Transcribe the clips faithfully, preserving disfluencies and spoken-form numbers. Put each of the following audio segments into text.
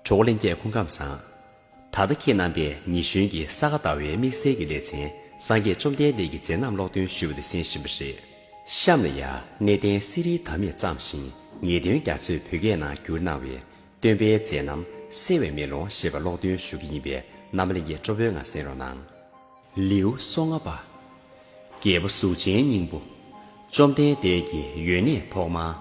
གྲོགས་ལྷན་རྒྱས་སྐུ་ཁམས་བཟང་། ད་ལྟ་ཁྱེད་རྣམ་པས་ཉི་གཞོན་གྱི་ས་ག་ཟླ་བའི་དམིགས་བསལ་གྱི་ལེ་ཚན་སངས་རྒྱས་བཅོམ་ལྡན་འདས་ཀྱི་མཛད་རྣམ་ཀློག་འདོན་ཞུ་བ་དེ་གསན་བཞིན་པ་རེད། གཤམ་ལ་ཡང་གནས་བརྟན་གསེར་རིའི་དམ་ཡིག་བརྩམས་ཤིང་ཉེས་དོན་རྒྱ་མཚོས་བོད་སྐད་ནང་བསྒྱུར་གནང་བའི་སྟོན་པའི་མཛད་རྣམ་གསལ་བའི་མེ་ལོང་ཞེས་པ་ཀློག་འདོན་ཞུ་གི་ཡིན་པས་རྣམ་པ་ལྷན་རྒྱས་སྤྲོ་པོའི་ངང་གསན་རོགས་གནང་། ལེའུ་སོ་ལྔ་པ། རྒྱལ་པོ་གཟུགས་ཅན་སྙིང་པོ། བཅོམ་ལྡན་འདས་ཀྱི་ཡོན་གནས་ཐོག་མར།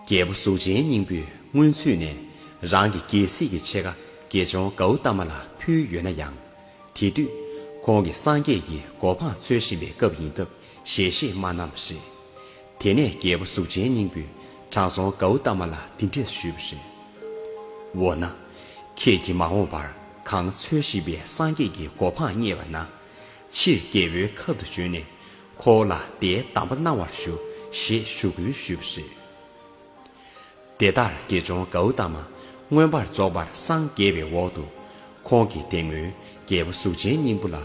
རྒྱལ་པོ་གཟུགས་ཅན་སྙིང་པོས་སྔོན་ཚུད་ནས་རང་གི་རྒྱལ་སྲིད་ཀྱི་ཕྱེད་ཀ་དགེ་སྦྱོང་གའུ་ཏ་མ་ལ་ཕུལ་ཡོད་ན་ཡང་། དེ་དུས་ཁོང་གིས་སངས་རྒྱས་ཀྱི་གོ་འཕང་འཚོལ་བཞིན་པའི་སྐབས་ཡིན་སྟབས་ཞལ་བཞེས་མ་གནང་བ་རེད། དེ་ནས་རྒྱལ་པོ་གཟུགས་ཅན་སྙིང་པོས་དྲང་སྲོང་གའུ་ཏ་མ་ལ་འདི་འདྲས་ཞུས་པ་རེད། འོ་ན། ཁྱེད་ཀྱིས་མ་འོངས་པར་གང་འཚོལ་བཞིན་པའི་སངས་རྒྱས་ཀྱི་གོ་འཕང་བརྙེས་པ་ན། ཕྱིར་རྒྱལ་པོའི་ཁབ་ཏུ་བྱོན་ནས་ཁོ་བོ་ལ་དེའི་གདམས་པ་གནང་བར་ཞུ་ཞེས་ཞུ་སྐུལ་ཞུས་པ་རེད། དེ་ལྟར་དགེ་སྦྱོང་གའུ་ཏ་མ་མངོན་པར་རྫོགས་པར་སངས་རྒྱས་པའི་འོག་ཏུ། ཁོང་གིས་དེ་སྔོན་རྒྱལ་པོ་གཟུགས་ཅན་སྙིང་པོ་ལ།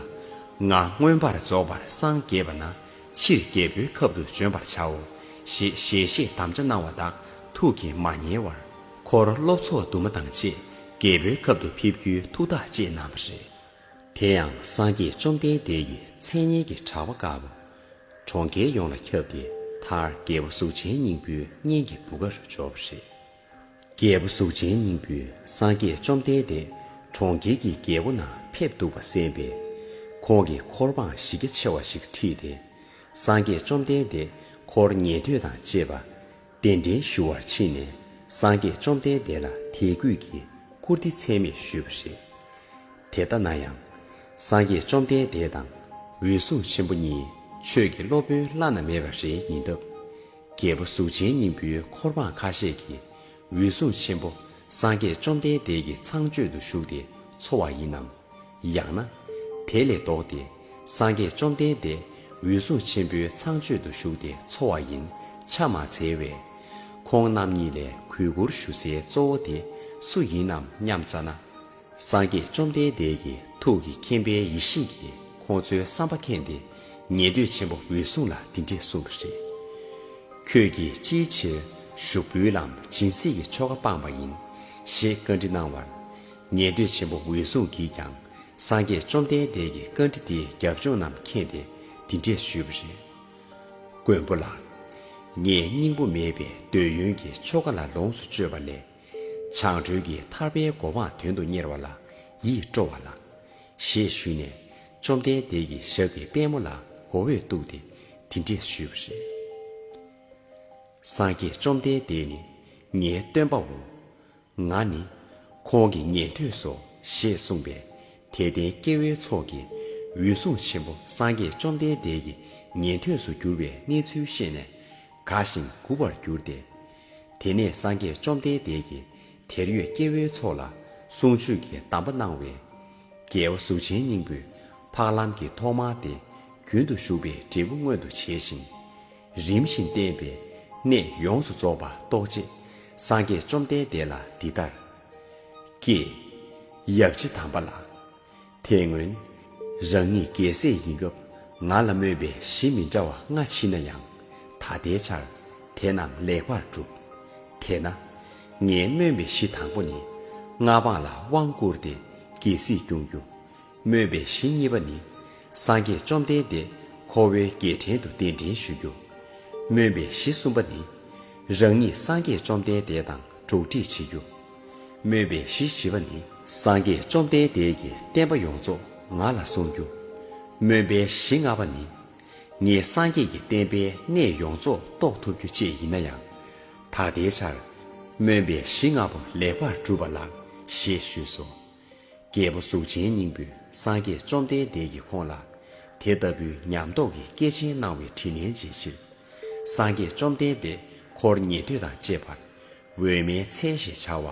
ང་མངོན་པར་རྫོགས་པར་སངས་རྒྱས་པ་ན་ཕྱིར་རྒྱལ་པོའི་ཁབ་ཏུ་བྱོན་པར་བྱའོ། ཞེས་ཞལ་བཞེས་དམ་བཅའ་གནང་བ་དག་ཐུགས་ཀྱིས་མ་ཉེས་པར། འཁོར་སློབ་ཚོགས་དུ་མ་དང་བཅས་རྒྱལ་པོའི་ཁབ་ཏུ་ཕེབས་རྒྱུའི་ཐུགས་ཐག་བཅད་གནང་བ་རེད། དེ་ཡང་སངས་རྒྱས་བཅོམ་ལྡན་འདས་ཀྱི་མཚན་སྙན་གྱི་གྲགས་པ་དཀར་པོ། གྲོང་ཁྱེར་ཡོངས་ལ་ཁྱབ་སྟེ་མཐར་རྒྱལ་པོ་གཟུགས་ཅན་སྙིང་པོའི་སྙན་གྱི་བུ་གར་འབྱོར་བ་རེད། རྒྱལ་པོ་གཟུགས་ཅན་སྙིང་པོས་སངས་རྒྱས་བཅོམ་ལྡན་འདས་གྲོང་ཁྱེར་གྱི་རྒྱལ་སྒོ་ནང་ཕེབས་འདུག་པ་གསན་པས། ཁོང་གིས་འཁོར་འབངས་གཞི་རྒྱ་ཆེ་བ་ཞིག་ཁྲིད་དེ། སངས་རྒྱས་བཅོམ་ལྡན་འདས་འཁོར་ཉན་ཐོས་དང་བཅས་པ་གདན་འདྲེན་ཞུ་བར་ཕྱིན་ནས་སངས་རྒྱས་བཅོམ་ལྡན་འདས་ལ་དད་གུས་ཀྱིས་བཀུར་སྟི་ཚད་མེད་ཞུས་པ་རེད། དེ་ལྟ་ན་ཡང་། སངས་རྒྱས་བཅོམ་ལྡན་འདས་དང་འོད་སྲུང་ཆེན་པོ་གཉིས་ཆོས་ཀྱི་སློབ་དཔོན་བླ་ན་མེད་པ་རེ་ཡིན་སྟབས། རྒྱལ་པོ་གཟུགས་ཅན་སྙིང་པོའི་འཁོར་འབངས་ཁ་ཤས་ཀྱིས་འོད་སྲུང་ཆེན་པོ་སངས་རྒྱས་བཅོམ་ལྡན་འདས་ཀྱི་ཚངས་སྤྱོད་དུ་ཞུགས་ཏེ་འཚོ་བ་ཡིན་ནམ། ཡང་ན། དེ་ལས་ལྡོག་སྟེ་སངས་རྒྱས་བཅོམ་ལྡན་འདས་འོད་སྲུང་ཆེན་པོའི་ཚངས་སྤྱོད་དུ་ཞུགས་ཏེ་འཚོ་བ་ཡིན་ཆ་མ་འཚལ་བས། ཁོང་རྣམ་གཉིས་ལས་གུས་བཀུར་ཞུ་སའི་གཙོ་བོ་དེ་སུ་ཡིན་ནམ་སྙམ་བཙལ་ན། སངས་རྒྱས་བཅོམ་ལྡན་འདས་ཀྱི་ཐུགས་ཀྱི་མཁྱེན་པའི་ཡེ་ཤེས་ཀྱིས་ཁོང་ཚོའི་བསམ་པ་མཁྱེན་ཏེ་ཉན་ཐོས་ཆེན་པོ་འོད་སྲུང་ལ་འདི་འདྲས་གསུངས་པ་རེད། ཁྱོད་ཀྱིས་ཅིའི་ཕྱིར་བཞུགས་སྒོའི་ལམ་སྦྱིན་སྲེག་གི་ཆོ་ག་སྤངས་པ་ཡིན། ཞེས་བཀའ་འདྲི་གནང་བར། ཉན་ཐོས་ཆེན་པོ་འོད་སྲུང་གིས་ཀྱང་སངས་རྒྱས་བཅོམ་ལྡན་འདས་ཀྱི་བཀའ་འདྲི་དེའི་རྒྱབ་ལྗོངས་རྣམས་མཁྱེན་ཏེ་འདི་འདྲས་ཞུས་པ་རེད། མགོན་པོ་ལགས། ངས་སྙིང་པོ་མེད་པའི་འདོད་ཡོན་གྱི་ཆོ་ག་ལ་ལོངས་སུ་སྤྱོད་པ་ལས། བྱང་གྲོལ་གྱི་ཐར་པའི་གོ་འཕང་དོན་དུ་གཉེར་བ་ལ་ཡིད་སྤྲོ་བ་ལགས། ཞེས་ཞུས་ནས་བཅོམ་ལྡན་འདས་ཀྱི་ཞབས་ཀྱི་པད་མོ་ལ་མགོ་བོས་གཏུགས་ཏེ་འདི་འདྲས་ཞུས་པ་རེད། སངས་རྒྱས་བཅོམ་ལྡན་འདས་ནི་ངའི་སྟོན་པའོ། ང་ནི་ཁོང་གི་ཉན་ཐོས་སོ་ཞེས་གསུངས་པས། དད་ལྡན་སྐྱེ་བོའི་ཚོགས་ཀྱིས་འོད་སྲུང་ཆེན་པོ་སངས་རྒྱས་བཅོམ་ལྡན་འདས་ཀྱི་ཉན་ཐོས་སུ་གྱུར་པའི་གནས་ཚུལ་ཤེས་ནས་དགའ་ཞིང་མགུ་བར་གྱུར་ཏེ། དེ་ནས་སངས་རྒྱས་བཅོམ་ལྡན་འདས་ཀྱིས་དེར་ཡོད་སྐྱེ་བོའི་ཚོགས་ལ་གསུང་ཆོས་ཀྱི་གདམས་པ་གནང་བས། རྒྱལ་པོ་གཟུགས་ཅན་སྙིང་པོས་འཕགས་ལམ་གྱི་ཐོག་མ་སྟེ་རྒྱུན་དུ་ཞུགས་པའི་འབྲས་བུ་མངོན་དུ་བྱས་ཤིང་། རིམ་བཞིན་བསྟན་པའི་གནས་ཡོངས་སུ་རྫོགས་པ་རྟོགས་ཆེད་སངས་རྒྱས་བཅོམ་ལྡན་འདས་ལ་འདི་ལྟར། ཀྱེ། ཡབ་རྗེ་དམ་པ་ལགས། དེ་སྔོན་རང་ཉིད་རྒྱལ་སྲས་ཡིན་སྐབས་ང་ལ་སྨོན་པའི་གཞི་མི་འདྲ་བ་ལྔ་མཆིས་ན་ཡང་ད་ལྟའི་ཆར་དེ་རྣམས་ལེགས་པར་གྲུབ། དེས་ན་ངས་སྨོན་པའི་གཞི་དང་པོ་ནི་མངའ་འབངས་ལ་དབང་བསྐུར་ཏེ་རྒྱལ་སྲིད་སྐྱོང་རྒྱུ། སྨོན་པའི་གཞི་གཉིས་པ་ནི་སངས་རྒྱས་བཅོམ་ལྡན་འདས་ཁོ་བོའི་རྒྱལ་ཕྲན་དུ་གདན་འདྲེན་ཞུ་རྒྱུ། སྨོན་པའི་གཞི་གསུམ་པ་ནི་རང་ཉིད་སངས་རྒྱས་བཅོམ་ལྡན་འདས་དང་གྲོགས་འདྲིས་བྱེད་རྒྱུ། སྨོན་པའི་གཞི་བཞི་པ་ནི་སངས་རྒྱས་བཅོམ་ལྡན་འདས་ཀྱི་བསྟན་པ་ཡོངས་རྫོགས་ང་ལ་གསུང་རྒྱུ། སྨོན་པའི་གཞི་ལྔ་པ་ནི་ངས་སངས་རྒྱས་ཀྱི་བསྟན་པའི་གནས་ཡོངས་རྫོགས་རྟོགས་ཐུབ་རྒྱུ་བཅས་ཡིན་ན་ཡང་། ད་ལྟའི་ཆར་སྨོན་པའི་གཞི་ལྔ་པོ་ལེགས་པར་གྲུབ་པ་ལགས་ཞེས་ཞུས་སོ། རྒྱལ་པོ་གཟུགས་ཅན་སྙིང་པོས་སངས་རྒྱས་བཅོམ་ལྡན་འདས་ཀྱིས་ཁོང་ལ་དེ་ལྟ་བུའི་ཉམས་རྟོགས་ཀྱི་སྐྱེས་ཆེན་གནང་བའི་དྲིན་ལན་འཇལ་ཕྱིར། སངས་རྒྱས་བཅོམ་ལྡན་འདས་འཁོར་ཉན་ཐོས་དང་བཅས་པར་འོད་མའི་ཚལ་ཞེས་བྱ་བ་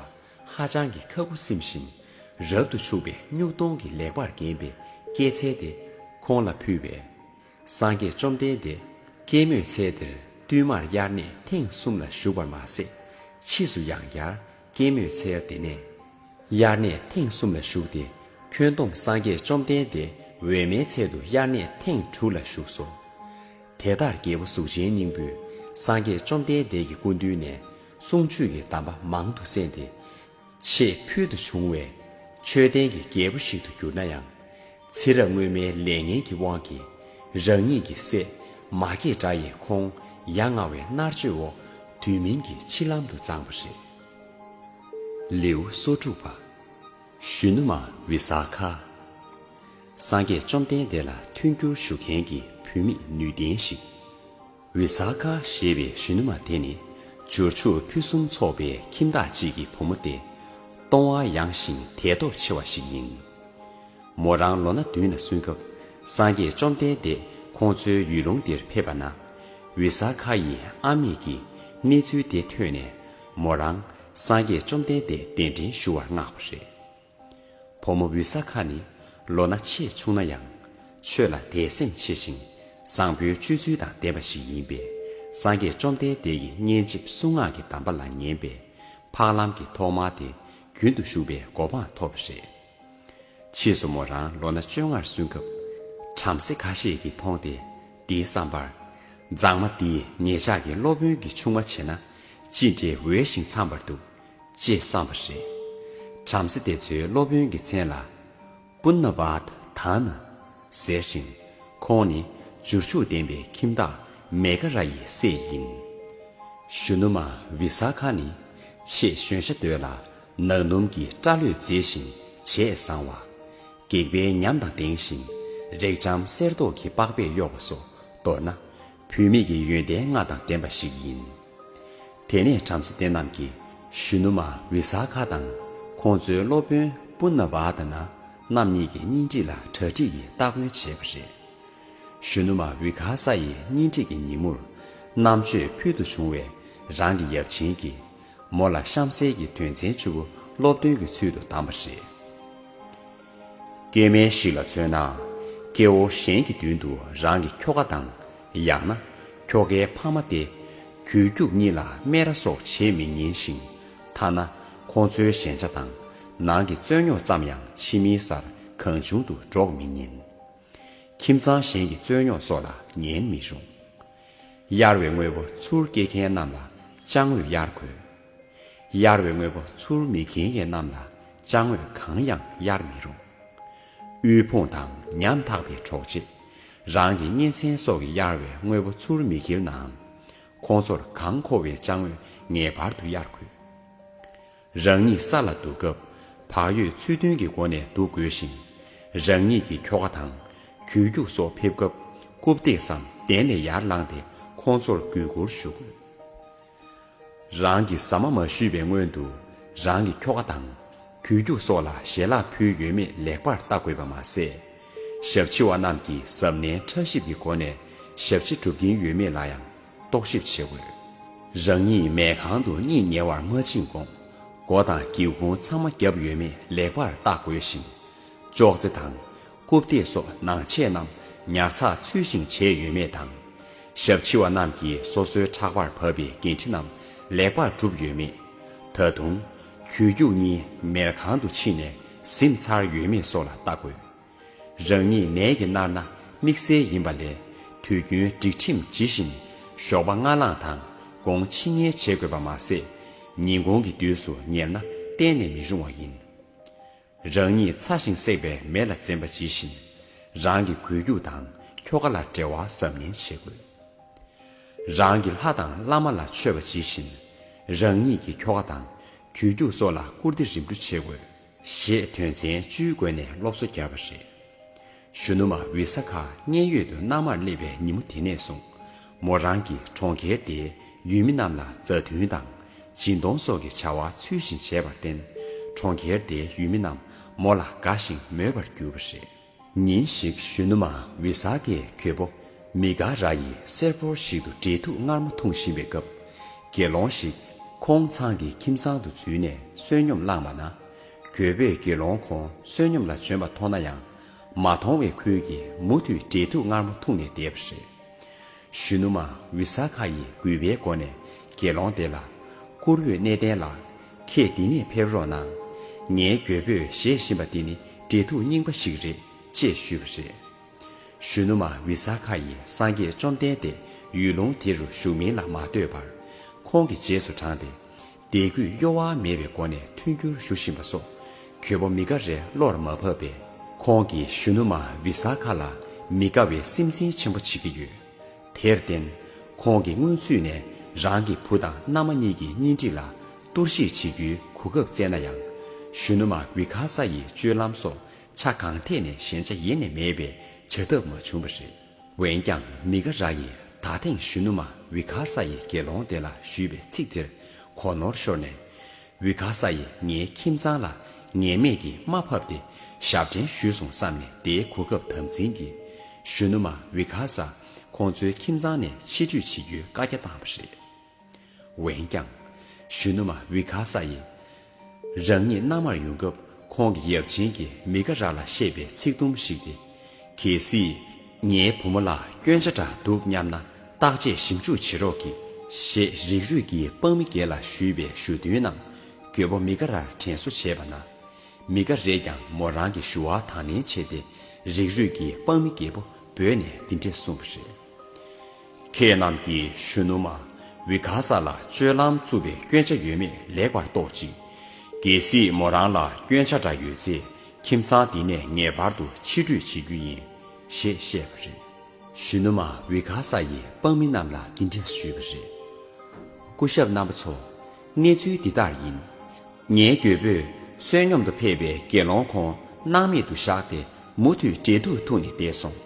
ཧ་ཅང་གི་ཁ་ཁུ་སིམ་ཞིང་རབ་ཏུ་ཕྱུག་པའི་སྨྱུག་སྟོང་གིས་ལེགས་པར་བརྒྱན་པའི་སྐྱེད་ཚལ་དེ་ཁོང་ལ་ཕུལ་བས། སངས་རྒྱས་བཅོམ་ལྡན་འདས་སྐྱེད་མོས་ཚལ་དེར་བསྟུད་མར་དབྱར་གནས་ཐེངས་གསུམ་ལ་བཞུགས་པར་མ་ཟད། ཕྱིས་སུ་ཡང་བསྐྱར་སྐྱེད་མོས་ཚལ་དེ་ནས་དབྱར་གནས་ཐེངས་གསུམ་ལ་བཞུགས་ཏེ། ཁྱོན་བསྡོམས་སངས་རྒྱས་བཅོམ་ལྡན་འདས་འོད་མའི་ཚལ་དུ་དབྱར་གནས་ཐེངས་དྲུག་ལ་བཞུགས་སོ། དེ་ལྟར་རྒྱལ་པོ་གཟུགས་ཅན་སྙིང་པོས་སངས་རྒྱས་བཅོམ་ལྡན་འདས་ཀྱི་སྐུ་མདུན་ནས་གསུང་ཆོས་ཀྱི་གདམས་པ་མང་དུ་གསན་ཏེ། ཆེས་ཕུལ་དུ་བྱུང་བའི་མཆོད་རྟེན་གྱི་རྒྱལ་པོ་ཞིག་ཏུ་གྱུར་ན་ཡང་། ཚེ་རབས་སྔོན་མའི་ལས་ངན་གྱི་དབང་གིས་རང་ཉིད་ཀྱི་སྲས་མ་སྐྱེས་དགྲ་ཡིས་ཁོང་ཡ་ང་བའི་མནར་གཅོད་འོག་དུས་མིན་གྱི་འཆི་ལམ་དུ་བརྫངས་པ་རེད། ལེའུ་སོ་དྲུག་པ། གཞོན་ནུ་མ་བི་ས་ཁ། སངས་རྒྱས་བཅོམ་ལྡན་འདས་ལ་མཐུན་འགྱུར་ཞུ་མཁན་གྱི་བུད་མེད་ནུས་ལྡན་ཞིག། བི་ས་ཁ་ཞེས་པའི་གཞོན་ནུ་མ་དེ་ནི་འབྱོར་ཕྱུག་ཕུན་སུམ་ཚོགས་པའི་ཁྱིམ་བདག་ཅིག་གི་བུ་མོ་སྟེ། གཏོང་བ་ཡངས་ཤིང་དད་སྟོབས་ཆེ་བ་ཞིག་ཡིན། མོ་རང་ལོ་ན་བདུན་ལ་སོན་སྐབས་སངས་རྒྱས་བཅོམ་ལྡན་འདས་ཁོང་ཚོའི་ཡུལ་ལུང་དེར་ཕེབས་པ་ན། བི་ས་ཁ་ཡི་ཨ་མེས་ཀྱིས་གནས་ཚུལ་དེ་ཐོས་ནས། མོ་རང་སངས་རྒྱས་བཅོམ་ལྡན་འདས་གདན་འདྲེན་ཞུ་བར་མངགས་པ་རེད། བུ་མོ་བི་ས་ཁ་ནི་ལོ་ན་ཆེས་ཆུང་ན་ཡང་། ཆོས་ལ་དད་སེམས་ཆེ་ཞིང་། བཟང་པོའི་སྤྱོད་ཚུལ་དང་ལྡན་པ་ཞིག་ཡིན་པས། སངས་རྒྱས་བཅོམ་ལྡན་འདས་ཀྱི་སྙན་འཇེབས་གསུང་ངག་གི་གདམས་པ་ལ་ཉན་པས། འཕགས་ལམ་གྱི་ཐོག་མར་དེ་རྒྱུན་དུ་ཞུགས་པའི་གོ་འཕང་ཐོབ་པ་རེད། ཕྱིས་སུ་མོ་རང་ལོ་ན་བཅོ་ལྔར་སོན་སྐབས། བྲམ་ཟེ་ཁ་ཤས་ཀྱིས་མཐོང་སྟེ། དེའི་བསམ་པར། མཛངས་མ་འདིས་ངེད་ཅག་གི་སློབ་དཔོན་གྱི་ཆུང་མ་བྱས་ན། ཅི་འདྲའི་འོས་ཤིང་འཚམ་པར་འདུག། ཅེས་བསམ་པ་རེད། བྲམ་ཟེ་དེ་ཚོས་སློབ་དཔོན་གྱི་མཚན་ལ། པུ་ན་ཝཱ་ད་ན། ཟེར་ཞིང་། ཁོང་ནི་འབྱོར་ཕྱུག་ལྡན་པའི་ཁྱིམ་བདག་མེ་ཀ་ར་ཡི་སྲས་ཡིན། གཞོན་ནུ་མ་བི་ས་ཁ་ནི་ཆེས་གཞོན་ཤ་དོད་ལ། ནག་ནུམ་གྱི་སྐྲ་ལོས་མཛེས་ཤིང་བྱད་བཟང་བ། སྒེག་པའི་ཉམས་དང་ལྡན་ཞིང་། རེག་འཇམ་གསེར་མདོག་གི་པགས་པས་གཡོགས་པ་སོགས། མདོར་ན། བུད་མེད་ཀྱི་ཡོན་ཏན་ལྔ་དང་ལྡན་པ་ཞིག་ཡིན། དེ་ནས་བྲམ་ཟེ་དེ་རྣམས་ཀྱིས་གཞོན་ནུ་མ་བི་ས་ཁ་དང་། ཁོང་ཚོའི་སློབ་དཔོན་པུ་ན་ཝཱ་ད་ན་རྣམ་གཉིས་ཀྱི་གཉེན་སྒྲིག་ལ་གྲ་སྒྲིག་གིས་སྟ་གོན་བྱས་པ་རེད། གཞོན་ནུ་མ་བི་ཁ་ས་ཡི་གཉེན་སྒྲིག་གི་ཉིན་མོར། རྣམ་དཔྱོད་ཕུལ་དུ་བྱུང་བའི་རང་གི་ཡབ་ཆེན་གྱིས། མོ་ལ་གཤམ་གསལ་གྱི་དོན་ཚན་བཅུ་པོ་སློབ་སྟོན་གྱི་ཚུལ་དུ་བདམས་པ་རེད། སྐྱེ་དམན་ཞིག་ལ་མཚོན་ན། སྐྱེ་བོ་གཞན་གྱི་མདུན་དུ་རང་གི་ཁྱོ་ག་དང་། ཡང་ན། ཁྱོ་གའི་ཕ་མ་སྟེ། གུས་གྱུག་གཉིས་ལ་སྨད་ར་སོགས་བྱེད་མི་ཉན་ཞིང་། ཐ་ན། ཁོང་ཚོའི་ཞན་ཆ་དང་། ནང་གི་རྩོད་རྙོག་ཙམ་ཡང་ཕྱི་མིའི་སར་གང་བྱུང་དུ་སྒྲོག་མི་ཉན། ཁྱིམ་ཚང་གཞན་གྱི་རྩོད་རྙོག་སོགས་ལ་ཉན་མི་རུང་། གཡར་བའི་དངོས་པོ་ཚུར་སྐྱེལ་མཁན་རྣམས་ལ་ཅང་འོས་གཡར་དགོས། གཡར་བའི་དངོས་པོ་ཚུར་མི་འཁྱེར་མཁན་རྣམས་ལ་ཅང་འོས་གང་ཡང་གཡར་མི་རུང་། དབུལ་ཕོངས་དང་ཉམ་ཐག་པའི་གྲོགས་མཆེད། རང་གི་གཉེན་ཚན་སོགས་ཀྱིས་གཡར་བའི་དངོས་པོ་ཚུར་མི་འཁྱེར་ནའང་། ཁོང་ཚོར་གང་མཁོ་བའི་ཅང་འོས་ངེས་པར་དུ་གཡར་དགོས། རང་ཉིད་ས་ལ་འདུག་སྐབས་བག་ཡོད་ཚུལ་མཐུན་གྱི་སྒོ་ནས་འདུག་དགོས་ཤིང་། རང་ཉིད་ཀྱི་ཁྱོ་ག་དང་། གུས་གྱུག་སོགས་ཕེབས་སྐབས་རྐུབ་སྟེགས་སམ་གདན་ལས་ཡར་ལངས་ཏེ་ཁོང་ཚོར་གུས་བཀུར་ཞུ་དགོས། རང་གི་ཟ་མ་མ་ཞུས་པའི་སྔོན་དུ་རང་གི་ཁྱོ་ག་དང་། གུས་གྱུག་སོགས་ལ་ཞལ་ལག་ཕུལ་ཡོད་མེད་ལེགས་པར་བལྟ་དགོས་པ་མ་ཟད། ཞབས་ཕྱི་བ་རྣམས་ཀྱིས་གཟབ་ནན་ཕྲ་ཞིབ་ཀྱི་སྒོ་ནས་ཞབས་ཕྱི་སྒྲུབ་ཀྱིན་ཡོད་མེད་ལ་ཡང་རྟོག་ཞིབ་བྱེད་དགོས། རང་ཉིད་མལ་ཁང་དུ་གཉིད་ཉལ་བར་མ་ཕྱིན་གོང་། སྒོ་དང་སྒེའུ་ཁུང་ཚང་མ་བརྒྱབ་ཡོད་མེད་ལེགས་པར་བལྟ་དགོས་ཤིང་། ཅོག་ཙེ་དང་། རྐུབ་སྟེགས་སོགས་ནང་ཆས་རྣམས་ཉར་ཚགས་ཚུལ་བཞིན་བྱས་ཡོད་མེད་དང་། ཞབས་ཕྱི་བ་རྣམས་ཀྱིས་སོ་སོའི་ཕྲག་པར་བབས་པའི་འགན་འཁྲི་རྣམས་ལེགས་པར་བསྒྲུབས་ཡོད་མེད། ད་དུང་། གུས་གྱུག་གཉིས་མལ་ཁང་དུ་ཕྱིན་ནས་གཟིམས་ཚར་ཡོད་མེད་སོགས་ལ་བལྟ་དགོས། རང་ཉིད་ནད་ཀྱིས་མནར་ན་དམིགས་བསལ་ཡིན་པ་ལས། དུས་རྒྱུན་སྒྲིག་ཁྲིམས་ཇི་བཞིན་ཞོགས་པ་སྔ་ལངས་དང་དགོང་ཕྱི་ཉལ་བྱེད་དགོས་པ་མ་ཟད། ཉིན་གུང་གི་དུས་སུ་ཉལ་ན་གཏན་ནས་མི་རུང་བ་ཡིན། རང་ཉིད་ཚ་ཞིང་བསྲེགས་པའི་མེ་ལ་འཛེམ་པ་ཇི་བཞིན། རང་གི་གུས་གྱུག་དང་ཁྱོ་ག་ལ་འབྲེལ་བ་གཟབ་ནན་བྱེད་དགོས། རང་གི་ལྷ་དང་བླ་མ་ལ་མཆོད་པ་ཇི་བཞིན། རང་ཉིད་ཀྱི་ཁྱོ་ག་དང་གུས་གྱུག་སོགས་ལ་བཀུར་སྟི་རིམ་གྲོ་བྱེད་དགོས། ཞེས་དོན་ཚན་བཅུའི་སྒོ་ནས་སློབ་གསོ་བརྒྱབ་པ་རེད། གཞོན་ནུ་མ་བི་ས་ཁ་མཉན་ཡོད་དུ་མནའ་མར་སླེབས་པའི་ཉིན་མོ་དེ་ནས་བཟུང་། མོ་རང་གིས་གྲོང་ཁྱེར་དེའི་ཡུལ་མི་རྣམས་ལ་མཛའ་མཐུན་དང་། སྦྱིན་གཏོང་སོགས་ཀྱི་བྱ་བ་ཚུལ་བཞིན་བྱས་པར་བརྟེན། གྲོང་ཁྱེར་དེའི་ཡུལ་མི་རྣམས་མོ་ལ་དགའ་ཞིང་མོས་པར་གྱུར་པ་རེད། ཉིན་ཞིག་གཞོན་ནུ་མ་བི་ས་ཁའི་གྱོས་པོ་མི་དགའ་ར་ཡིས་གསེར་ཕོར་ཞིག་ཏུ་འབྲས་ཐུག་མངར་མོ་འཐུང་བཞིན་པའི་སྐབས། དགེ་སློང་ཞིག་ཁོང་ཚང་གི་ཁྱིམ་ཚང་དུ་འཛུལ་ནས་བསོད་སྙོམས་བླངས་པ་ན། གྱོས་པོས་དགེ་སློང་ཁོང་བསོད་སྙོམས་ལ་བྱོན་པ་མཐོང་ན་ཡང་། མ་མཐོང་བའི་ཁུལ་གྱིས་མུ་མཐུད་འབྲས་ཐུག་མངར་མོ་འཐུང་ནས་བསྡད་པ་རེད། གཞོན་ནུ་མ་བི་ས་ཁ་ཡིས་གུས་པའི་སྒོ་ནས་དགེ་སློང་དེ་ལ། བཀུར་འོས་གནས་བརྟན་ལགས། ཁྱེད་འདི་ནས་ཕེབས་རོགས་གནང་། ངའི་གྱོས་པོས་བཞེས་བཞིན་པ་འདི་ནི་འབྲས་ཐུག་རྙིང་པ་ཞིག་རེད། ཅེས་ཞུས་པ་རེད། གཞོན་ནུ་མ་བི་ས་ཁ་ཡིས་སངས་རྒྱས་བཅོམ་ལྡན་འདས་ཡུལ་ལུང་དེ་རུ་བཞུགས་མིན་ལ་མ་ལྟོས་པར། ཁོང་གི་རྗེས་སུ་འབྲངས་ཏེ། དད་གུས་གཡོ་བ་མེད་པའི་སྒོ་ནས་མཐུན་འགྱུར་ཞུ་བཞིན་པ་སོགས་གྱོད་པ་མི་དགའ་རེ་བློར་མ་བབས་པས། ཁོང་གིས་གཞོན་ནུ་མ་བི་ས་ཁ་ལ་མི་དགའ་བའི་སེམས་ཅན་ཆེན་པོ་བྱེད་ཀྱི་ཡོད། དེར་བརྟེན། ཁོང་གིས་སྔོན་ཚུད་ནས་རང་གི་བུ་དང་མནའ་མ་གཉིས་ཀྱི་གཉེན་སྒྲིག་ལ་གཏོར་བཤིག་བྱེད་རྒྱུའི་གོ་སྐབས་བཙལ་ན་ཡང་། གཞོན་ནུ་མ་བི་ཁ་ས་ཡི་སྤྱོད་ལམ་སོགས་ཆ་གང་ཐད་ནས་ཞན་ཆ་ཡེ་ནས་མེད་པས་བྱ་ཐབས་མ་བྱུང་བ་རེད། འོན་ཀྱང་མི་དགའ་ར་ཡིས་ད་ཐེངས་གཞོན་ནུ་མ་བི་ཁ་ས་ཡི་དགེ་སློང་དེ་ལ་ཞུས་པའི་ཚིག་དེར་གོ་ནོར་ཤོར་ནས། བི་ཁ་ས་ཡིས་ངའི་ཁྱིམ་ཚང་ལ་ངན་སྨྲས་ཀྱི་རྨ་ཕབ་སྟེ་ཞབས་འདྲེན་ཞུས་སོང་བསམ་ནས། དེའི་གོ་སྐབས་དམ་འཛིན་གྱིས་གཞོན་ནུ་མ་བི་ཁ་ས་ཁོང་ཚོའི་ཁྱིམ་ཚང་ནས་ཕྱིར་འབུད་བྱེད་རྒྱུའི་བཀའ་རྒྱ་བཏང་བ་རེད། འོན་ཀྱང་། གཞོན་ནུ་མ་བི་ཁ་ས་ཡིས། རང་ཉིད་མནའ་མར་ཡོང་སྐབས་ཁོང་གི་ཡབ་ཆེན་གྱིས་མི་དགའ་ར་ལ་བཤད་པའི་ཚིག་དུམ་ཞིག་སྟེ། གལ་སྲིད། ངའི་བུ་མོ་ལ་སྐྱོན་ཆ་འདྲ་འདུག་སྙམ་ན་བརྟག་དཔྱད་ཞིབ་འཇུག་བྱེད་རོགས་གྱིས། ཞེས་རིགས་རུས་ཀྱི་དཔང་མི་སྒེར་ལ་ཞུས་པའི་ཞུ་དོན་རྣམས་གྱོད་པ་མི་དགའ་རར་དྲན་གསོ་བྱས་པ་ན། མི་དགའ་རས་ཀྱང་མོ་རང་གི་ཞུ་བ་དང་ལེན་བྱས་ཏེ། རིགས་རུས་ཀྱི་དཔང་མི་རྒད་པོ་འབོད་ནས་འདི་འདྲས་གསུངས་པ་རེད། ཁྱེད་རྣམས་ཀྱིས་གཞོན་ནུ་མ་བི་ཁ་ས་ལ་སྤྱོད་ལམ་རྩུབ་པའི་སྐྱོན་ཆ་ཡོད་མེད་ལེགས་པར་རྟོགས་ཅིག། གལ་སྲིད་མོ་རང་ལ་སྐྱོན་ཆ་འདྲ་ཡོད་ཚེ། ཁྱིམ་ཚང་འདི་ནས་ངེས་པར་དུ་ཕྱིར་སྤྲོད་བྱེད་རྒྱུ་ཡིན། ཞེས་བཤད་པ་རེད། གཞོན་ནུ་མ་བི་ཁ་ས་ཡིས་དཔང་མི་རྣམས་ལ་འདི་འདྲས་ཞུས་པ་རེད། སྐུ་ཞབས་རྣམ་པ་ཚོ། གནས་ཚུལ་འདི་ལྟར་ཡིན། ངའི་རྒྱལ་པོས་བསོད་སྙོམས་དུ་ཕེབས་པའི་དགེ་སློང་ཁོང་སྣང་མེད་དུ་བཞག་སྟེ། མུ་མཐུད་འབྲེལ་གཏུག་ཐུག་ནས་བསྡད་སོང་།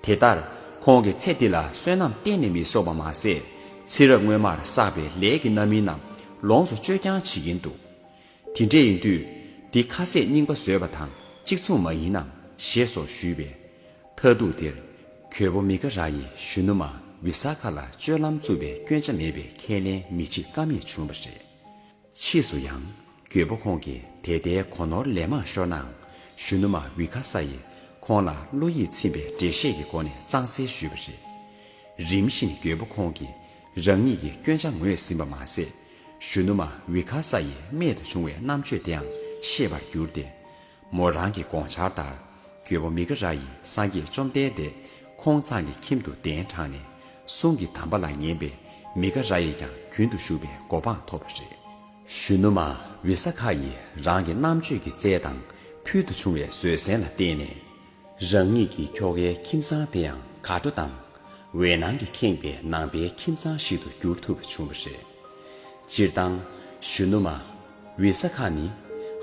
དེ་ལྟར་ཁོང་གི་ཚེ་འདི་ལ་བསོད་ནམས་གཏན་ནས་མི་གསོག་པ་མ་ཟད། ཚེ་རབས་སྔོན་མར་བསགས་པའི་ལས་ཀྱི་རྣམ་སྨིན་རྣམས་ལོངས་སུ་སྤྱོད་རྐྱང་བྱེད་ཀྱིན་འདུག། དེ་འདྲ་ཡིན་དུས། འདི་ཁ་ཟས་རྙིང་པ་བཟོས་པ་དང་གཅིག་མཚུངས་མ་ཡིན་ནམ། ཞེས་སོགས་ཞུས་པས། མཐའ་ཐུག་དེར། གྱོད་པ་མི་དགའ་ར་ཡིས་གཞོན་ནུ་མ་བི་ས་ཁ་ལ་སྤྱོད་ལམ་རྩུབ་པའི་སྐྱོན་ཆ་མེད་པའི་ཁས་ལེན་མི་བྱེད་ཀ་མེད་བྱུང་བ་རེད། ཕྱིས་སུ་ཡང་། གྱོད་པ་ཁོང་གིས་དེ་ལྟའི་གོ་ནོར་ལན་མང་ཤོར་ནའང་། གཞོན་ནུ་མ་བི་ཁ་ས་ཡིས་ཁོང་ལ་བློ་ཡིད་ཚིམ་པའི་འགྲེལ་བཤད་ཀྱི་སྒོ་ནས་གཙང་སེལ་ཞུས་པ་རེད། རིམ་བཞིན་གྱོད་པ་ཁོང་གིས་རང་ཉིད་ཀྱི་སྐྱོན་ཆ་ངོས་ཟིན་པ་མ་ཟད། གཞོན་ནུ་མ་བི་ཁ་ས་ཡི་རྨད་དུ་བྱུང་བའི་རྣམ་དཔྱོད་དེའང་ཤེས་པར་གྱུར་ཏེ། མོ་རང་གི་དགོངས་འཆར་ལྟར། གྱོད་པ་མི་དགའ་ར་ཡིས་སངས་རྒྱས་བཅོམ་ལྡན་འདས་ཁོང་ཚང་གི་ཁྱིམ་དུ་གདན་དྲངས་ནས། གསུང་གི་དམ་པ་ལ་ཉན་པས། མི་དགའ་ར་ཡིས་ཀྱང་རྒྱུན་དུ་ཞུགས་པའི་གོ་འཕང་ཐོབ་པ་རེད། གཞོན་ནུ་མ་བི་ས་ཁ་ཡིས་རང་གི་རྣམ་དཔྱོད་ཀྱི་རྩལ་དང་ཕུལ་དུ་བྱུང་བའི་བཟོད་བསྲན་ལ་བརྟེན་ནས། རང་ཉིད་ཀྱི་ཁྱོ་གའི་ཁྱིམ་ཚང་དེ་ཡང་དགའ་སྤྲོ་དང་འོད་སྣང་གིས་ཁེངས་པའི་ནང་པའི་ཁྱིམ་ཚང་ཞིག་ཏུ་འགྱུར་ཐུབ་པ་བྱུང་བ་རེད། སྤྱིར་བཏང་། གཞོན་ནུ་མ། བི་ས་ཁ་ནི།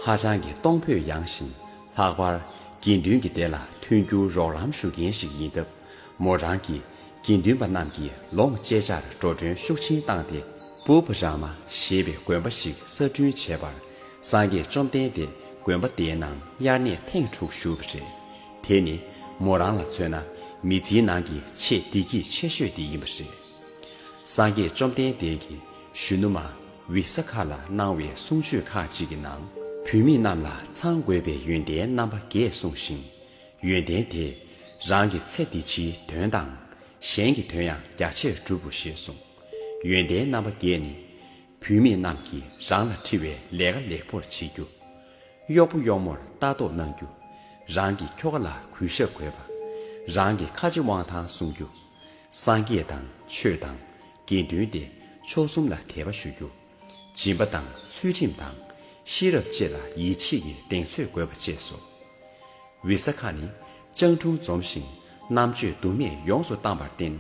ཧ་ཅང་གི་གཏོང་ཕོད་ཡངས་ཤིང་། ལྷག་པར། དགེ་འདུན་གྱི་སྡེ་ལ་མཐུན་འགྱུར་རོགས་རམ་ཞུ་མཁན་ཞིག་ཡིན་སྟབས། མོ་རང་གིས་དགེ་འདུན་པ་རྣམས་ཀྱིས་ལོངས་སྤྱད་འཆར་འགྲོ་གྲོན་ཤུགས་ཆེན་བཏང་སྟེ། པུ་བ་ར་མ་ཞེས་པའི་དགོན་པ་ཞིག་གསར་སྐྲུན་བྱས་པར། སངས་རྒྱས་བཅོམ་ལྡན་འདས་དགོན་པ་དེའི་ནང་དབྱར་གནས་ཐེངས་དྲུག་བཞུགས་པ་རེད། དེ་ནི་མོ་རང་ལ་མཚོན་ན་མི་ཚེའི་ནང་གི་ཆེས་བདེ་སྐྱིད་ཆེ་ཤོས་དེ་ཡིན་པ་རེད། སངས་རྒྱས་བཅོམ་ལྡན་འདས་ཀྱིས་གཞོན་ནུ་མ་བི་ས་ཁ་ལ་གནང་བའི་གསུང་ཆོས་ཁག་ཅིག་གི་ནང་། བུད་མེད་རྣམས་ལ་ཚང་དགོས་པའི་ཡོན་ཏན་རྣམ་པ་བརྒྱད་གསུངས་ཤིང་། ཡོན་ཏན་དེས་རང་གི་ཚེ་འདི་ཕྱིའི་དོན་དང་། གཞན་གྱི་དོན་ཡང་རྒྱ་ཆེར་སྒྲུབ་བོ་ཞེས་གསུངས། ཡོན་ཏན་རྣམ་པ་བརྒྱད་ནི། བུད་མེད་རྣམས་ཀྱིས་རང་ལ་འཁྲི་བའི་ལས་ཀ་ལེགས་པོར་བྱེད་རྒྱུ། གཡོག་པོ་གཡོག་མོར་ལྟ་རྟོག་གནང་རྒྱུ། རང་གི་ཁྱོ་ག་ལ་གུས་ཞབས་དགོས་པ། རང་གི་ཁ་རྗེ་དབང་ཐང་སྲུང་རྒྱུ། སངས་རྒྱས་དང་ཆོས་དང་དགེ་འདུན་ཏེ་མཆོག་གསུམ་ལ་དད་པ་ཞུ་རྒྱུ། སྦྱིན་པ་དང་ཚུལ་ཁྲིམས་དང་ཤེས་རབ་བཅས་ལ་ཡིད་ཆེས་ཀྱི་གདེང་ཚོད་དགོས་པ་བཅས་སོ། བི་ས་ཁ་ནི་སྤྱང་གྲུང་འཛོམས་ཤིང་རྣམ་དཔྱོད་དུ་མས་ཡོངས་སུ་བཏང་བར་བརྟེན།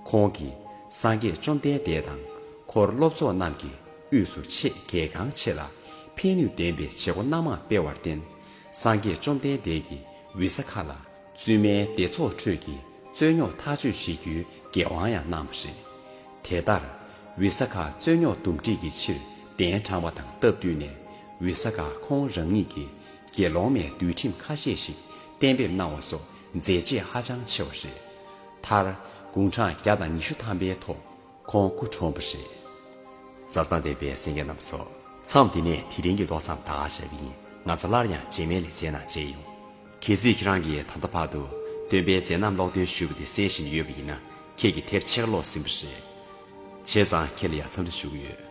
ཁོང་གིས་སངས་རྒྱས་བཅོམ་ལྡན་འདས་དང་འཁོར་སློབ་ཚོགས་རྣམས་ཀྱི་དབུས་སུ་ཆེས་གལ་འགངས་ཆེ་ལ་ཕན་ནུས་ལྡན་པའི་བྱེད་སྒོ་སྣ་མང་སྤེལ་བར་བརྟེན། སངས་རྒྱས་བཅོམ་ལྡན་འདས་ཀྱིས་བི་ས་ཁ་ལ་བཙུན་མའི་སྡེ་ཚོགས་ཁྲོད་ཀྱི་རྩོད་རྙོག་ཐག་གཅོད་བྱེད་རྒྱུའི་འགན་དབང་ཡང་གནང་བ་རེད། དེ་ལྟར། བི་ས་ཁ་རྩོད་རྙོག་འདུམ་འགྲིག་གི་ཕྱིར་གདན་དྲངས་པ་དང་སྟབས་བསྟུན་ནས། བི་ས་ཁ་ཁོང་རང་ཉིད་ཀྱིས་དགེ་སློང་མའི་འདུལ་ཁྲིམས་ཁ་ཤས་ཤིག་གཏན་འབེབས་གནང་བ་སོགས་མཛད་རྗེས་ཧ་ཅང་ཆེ་བ་རེད། མཐར། དགུང་གྲངས་བརྒྱ་དང་ཉི་ཤུ་ཐམ་པའི་ཐོག་ཁོང་སྐུ་གྲོངས་པ་རེད། མཛའ་བརྩེ་ལྡན་པའི་གསན་མཁན་རྣམ་པ་ཚོ། མཚམས་འདི་ནས་དེ་རིང་གི་ཀློག་མཚམས་ད་ག་བཞག་གི་ཡིན། ང་ཚོ་སླར་ཡང་རྗེས་མའི་ལེ་ཚན་ནང་མཇལ་ཡོང་། གལ་སྲིད་ཁྱེད་རང་གིས་ད་ལྟ་བར་དུ་སྟོན་པའི་མཛད་རྣམ་ཀློག་འདོན་ཞུས་པ་དེ་གསན་བཞིན་ཡོད་པ་ཡིན་ན། ཁྱེད་ཀྱིས་དེབ་ཕྱེད་ཀ་ཀློག་ཟིན་པ་རེད། བྱས་ཙང་ཁྱེད་ལ་ཡང་འཚམས་འདྲི་ཞུ་གི་ཡོད།